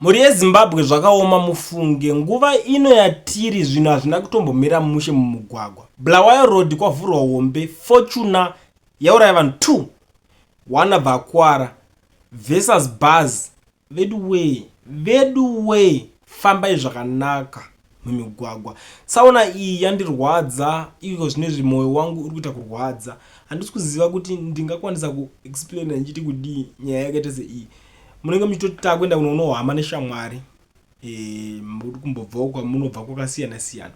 Mhuri yeZimbabwe zvakaoma mufunge nguva ino yatiri zvinhu hazvina kutombomira mushe mumugwagwa. Bulawayo Road kwavhurwa hombe Fortuner yauraya vanhu 2 one abva akuwara versus bhazi veduwee veduwee fambai zvakanaka mumigwagwa. Tsaona iyi yandirwadza iko zvinezvi mwoyo wangu uri kuita kurwadza handisi kuziva kuti ndingakwanisa kuexplaina ndichiti kudii nyaya yakaita seiyi. Munenge muchitoti takuenda kunoona hama neshamwari e, muri kumbobvawo kwamunobva kwakasiyana siyana.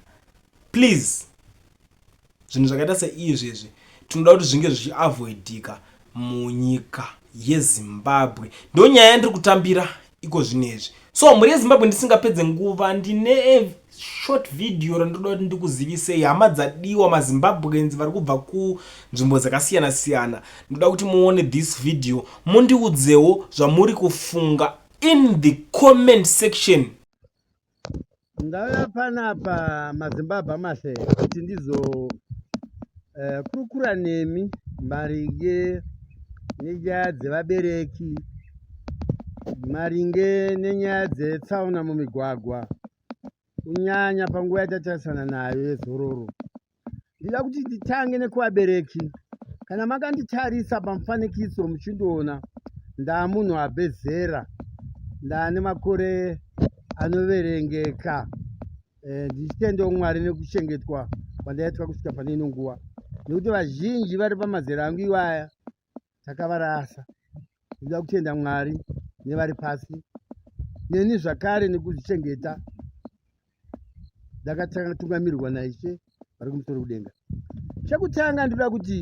Please zvinhu zvakaita seizvezvi tinoda kuti zvinge zvichiavoidika munyika yeZimbabwe. Ndonyaya yandiri kutambira iko zvinezvi. So mhuri yeZimbabwe ndisingapedze nguva ndine short video randinoda kuti ndikuzivisei hama dzadiwa maZimbabweans vari kubva kunzvimbo dzakasiyana siyana. Ndoda kuti muone this video mundiudzewo zvamuri kufunga in the comment section. Ndauya panapa maZimbabwe amahle kuti ndizo eh, kurukura nemi maringe nenyaya dzevabereki maringe nenyaya dzetsaona mumigwagwa kunyanya panguva yatatarisana nayo yezororo. Ndida kuti nditange nekuvabereki. Kana makanditarisa pamufanikiso muchindiona ndaamunhu abve zera, ndaane makore anoverengeka. Eh, ndichitendawo Mwari nekuchengetwa kwandaitwa kusvika pane ino nguva nekuti vazhinji vari pamazera angu iwaya takavarasa. Ndinoda kutenda Mwari nevari pasi neni zvakare nekuzvichengeta ndakatungamirirwa naIshe vari kumusoro kudenga. Chekutanga ndinoda kuti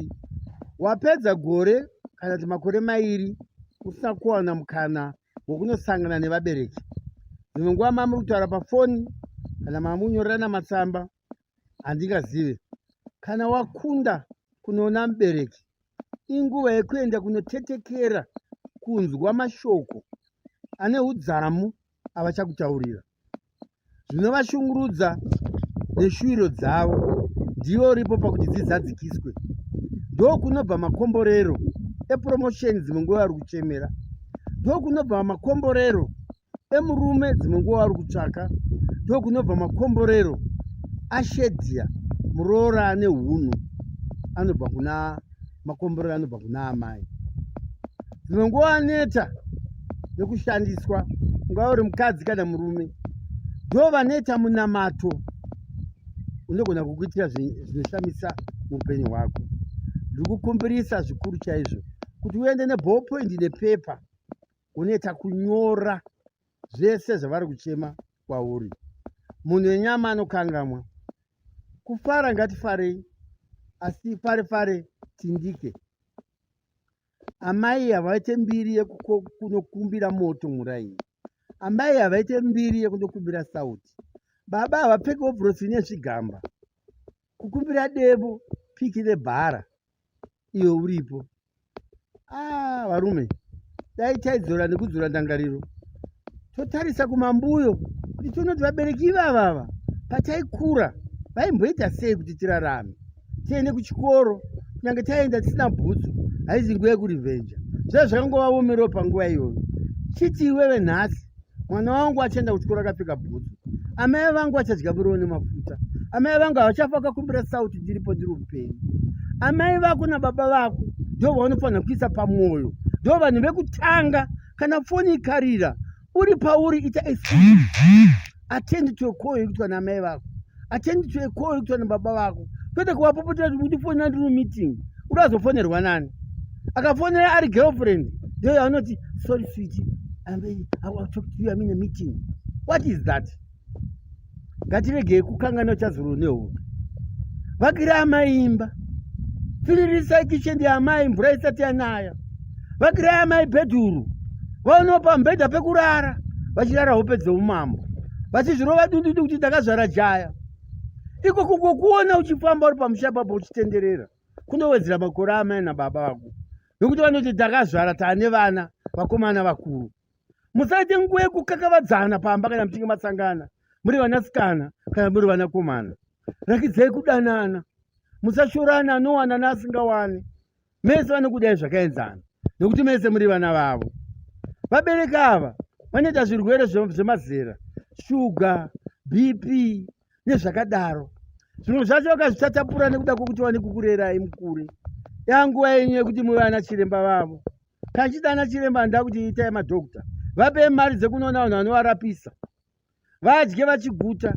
wapedza gore kana kuti makore mairi usina kuwana mukana wekunosangana nevabereki. Dzimwe nguva mamuri kutaura pafoni kana mamunyorerana matsamba handingazive. Kana wakunda kunoona mubereki inguva yekuenda kunotetekera kunzwa mashoko ane udzamu avachakutaurira zvinovashungurudza neshuwiro dzavo ndiwe uripo pakuti dzizadzikiswe ndokunobva makomborero epromotion dzimwe nguva vari kuchemera ndokunobva makomborero emurume dzimwe nguva vari kutsvaka ndokunobva makomborero ashedhiya muroora ane hunhu anobva kuna makomborero anobva kuna amai dzimwe nguva aneta nekushandiswa ungava uri mukadzi kana murume ndo vanoita munamato unogona kukuitira zvinoshamisa muupenyu hwako ndiri kukumbirisa zvikuru chaizvo kuti uende neballpoint nepepa unoita kunyora zvese zvavari kuchema kwauri munhu wenyama anokangamwa kufara ngatifarei asi fare fare tindike Amai havaite mbiri yekunokumbira moto muraini. Amai havaite mbiri yekundokumbira sauti. Baba havapfeke ovhorosi nezvigamba. Kukumbira demo, piki nebhara iwe uripo. Ah, varume dai taidzora nekudzora ndangariro totarisa kumambuyo kuti tione kuti vabereki ivavava pataikura vaimboita sei kuti tirarame tiende kuchikoro kunyange taienda tisina bhutsu haizi nguva yekurivhenja zvaiva zvakangovaomerawo panguva iyoyo chiti iwewe nhasi mwana wangu achaenda kuchikoro akapfeka bhutsu amai vangu vachadya muriwo nemafuta amai vangu havachafa vakakumbira sauti ndiripo ndiri upenyu amai vako nababa vako ndo vaunofanira kuisa pamwoyo ndo vanhu vekutanga kana foni ikarira uri pauri ita attend to a call yekuitwa naamai vako attend to a call yekuitwa nababa vako kwete kuvapopotera kuti undifonera ndiri mumeeting uri azofonerwa nani akafonera ari girlfriend ndiyo yaunoti sorry sweetie I talk to you I'm in a meeting what is that Ngatiregei kukanganwa chazuro nehope. Vakira amai imba. Firirisai kitchen yaamai mvura isati yanaya. Vakirai amai bhedhuru. Vaonewo pamubhedha pekurara vachirara hope dzeumambo. Vachizvirova dundudu kuti ndakazvara jaya. Iko kungokuona uchifamba uri pamusha ipapo uchitenderera kunowedzera makore amai nababa vako nokuti vanoti takazvara taane vana vakomana vakuru. Musaite nguva yekukakavadzana pamba kana muchinge masangana muri vanasikana kana muri vanakomana. Rakidzai kudanana, musashorana anowana neasingawani. Mese vanokudai zvakaenzana nekuti mese muri vana vavo. Vabereki ava Vanoita zvirwere zvemazera, shuga, BP nezvakadaro. Zvimwe zvacho vakazvitatapura nekuda kwekuti vane kukurerai mukure. Yanguva yenyu yekuti muve ana chiremba vavo. Kana chiita ana chiremba handida kuti itai madhokta. Vapei mari dzekunoona vanhu vanovarapisa. Vadye vachiguta.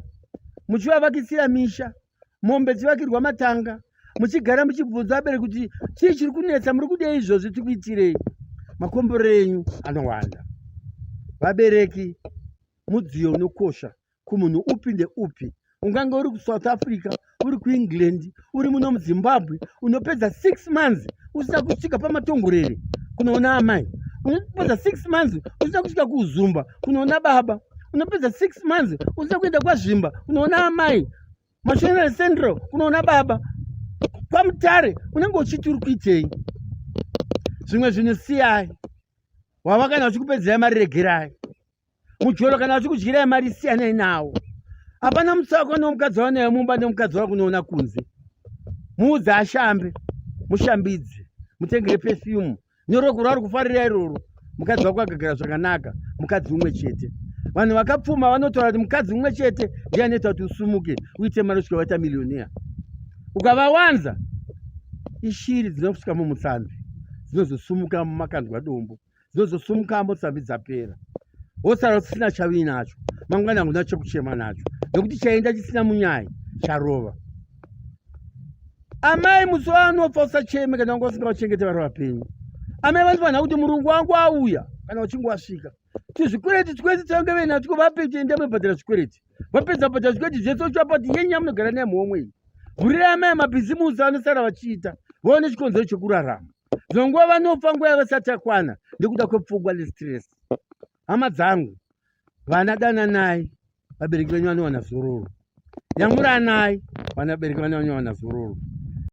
Muchivavakisira misha. Mombe dzivakirwa matanga. Muchigara muchibvunza vabereki kuti chii chiri kunetsa muri kudei izvozvi tikuitirei. Makomborero enyu anowanda. Vabereki mudziyo unokosha kumunhu upi ndeupi ungange uri kusouth africa uri kuengland uri muno muzimbabwe unopedza six months usina kusvika pamatongorere kunoona amai unopedza six months usina kusvika kuzumba kunoona baba unopedza six months usina kuenda kwazvimba kunoona amai mashonaland central kunoona baba kwamutare unenge uchiti uri kuitei zvimwe zvinhu siyai wava kana uchikupedzerai mari regerai mujolo kana vachikudyirai mari siyanai nawo hapana mutsako nomukadzi wanaye mumba nemukadzi wako kunoona kunze muudze ashambe mushambidze mutengere perfume neroko rwaari kufarira iroro mukadzi wako akagara zvakanaka mukadzi umwe chete vanhu vakapfuma vanotaura kuti mukadzi umwe chete ndiye anoita kuti usumuke uite mari usvika waita millionaire ukavawanza ishiri dzinosvika mumutsamvi dzinozosumuka mumakandwa dombo dzozosumukamo tsamvi dzapera wosara usina chauinacho mangwana hakuna chekuchema nacho nekuti chaenda chisina munyai charova amai musi waanofa usacheme kana wanga usingavachengete vari vapenyu amai vanofanira kuti murungu wangu auya kana uchinge wasvika tizvikwereti twese tavange vainatwo vape tiende mubhadhara zvikwereti vapedza bhadhara zvikwereti zvese uchivapa kuti yenyu yamunogara naye muhomwe iyi vhurirai amai mabhizimusi anosara vachiita vaone chikonzero chekurarama Dzimwe nguva vanofa nguva yavasati yakwana nekuda kwepfungwa nestress. Hama dzangu, vana dananai, vabereki venyu vanowana zororo. Yamuranai, vana vabereki vanowana zororo.